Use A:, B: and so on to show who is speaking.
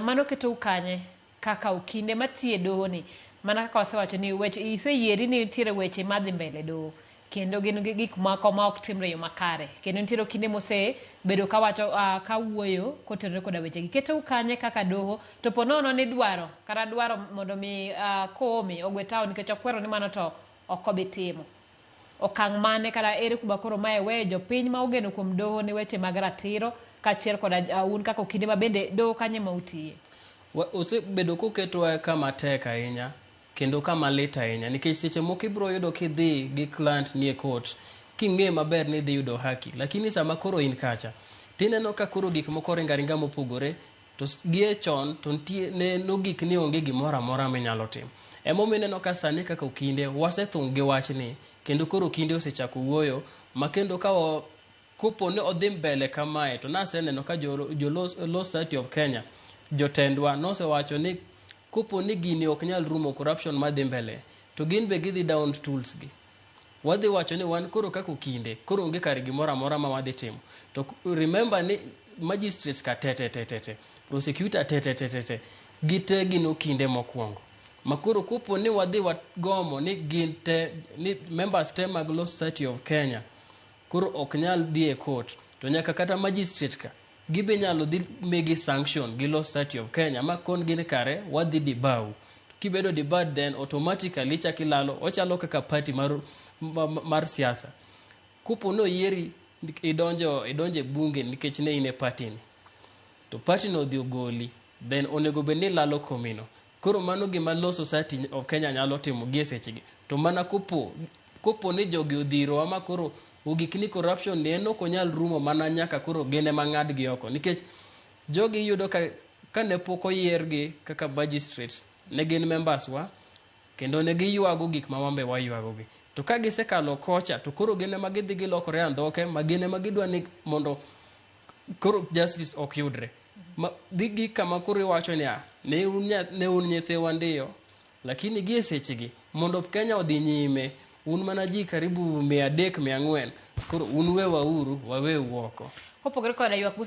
A: Mano ketou kanye kaka okinde matiyo e doho ni? Mana kaka wasewacho ni weche iseyieri ni nitiere weche madhi mbele e doho kendo gin gi gik moko ma ok timre e yo makare kendo nitiere okinde mosebedo kawacho kawuoyo kotenore koda wechegi. Ketou kanye kaka doho to po nono ni dwaro kata dwaro mondo mi Koome ogwe tawo nikech okwero ni mano to ok obi timo. Okang' mane kata ere kuma koro mae weyo jopiny ma ogeno kuom doho ne weche mag ratiro kaachiel koda un kaka okinde ma bende doho kanye ma utiye?
B: Osebedo koketwa kama tek ahinya kendo kama lit ahinya nikech seche moko ibiro yudo kidhi gi client ni e court king'e maber ni idhi yudo haki, lakini sama koro in kacha tineno ka koro gik moko ringo aringa mopogore. To gie chon to nitie ne nogik ni onge gimoro amora minyalo timo. Emomiyo ineno ka sani kaka okinde wasethung' gi wachni kendo koro okinde osechako wuoyo ma kendo ka kopo ni odhi mbele kamae to naseneno ka jo Law Society of Kenya jotendwa nosewacho ni kopo ni gini ok nyal rumo, corruption madhi mbele, to gin be gidhi down tools gi. Wadhi wacho ni wan koro kaka okinde koro onge kar gimoro amora ma wadhi timo. To remember ni magistrates ka te te te te te, prosecutor te te te te te, gite gin okinde mokwongo. Ma koro kopo ni wadhi wagomo ni gin te, ni members te mag Law Society of Kenya koro ok nyal dhi e court, to nyaka kata magistrate ka gibe nyalo dhi migi sanction gi Law Society of Kenya ma kon gin kare wadhi dibau. Kibedo debarred, then automatically ichako ilalo, ochalo kaka party mar siasa. Kopo ni oyieri idonjo e bunge nikech ne in e party ni, to party no odhi ogoli, then onego bed ni ilalo komino. Koro mano gima Law Society of Kenya nyalo timo gi e sechegi. To mana kopo ni jogi odhirowa ma koro ogik ni corruption ni en ok onyal rumo mana nyaka koro gin ema ng'adgi oko. Nikech jogi iyudo ka kane pok oyiergi kaka magistrate ne gin members wa kendo ne giywago gik ma wan be waywagogi. To ka gisekalo kocha to koro gin ema gidhi gilokore andhoke ma gin ema gidwa ni mondo koro justice ok yudre. Ma dhi gik kama koro iwacho niya, ne un nyithiwa ndiyo, lakini gi e sechegi mondo Kenya odhi nyime, un mana ji karibu 300, 400, koro un wewauru waweu oko.
A: Kopogore koda ywak.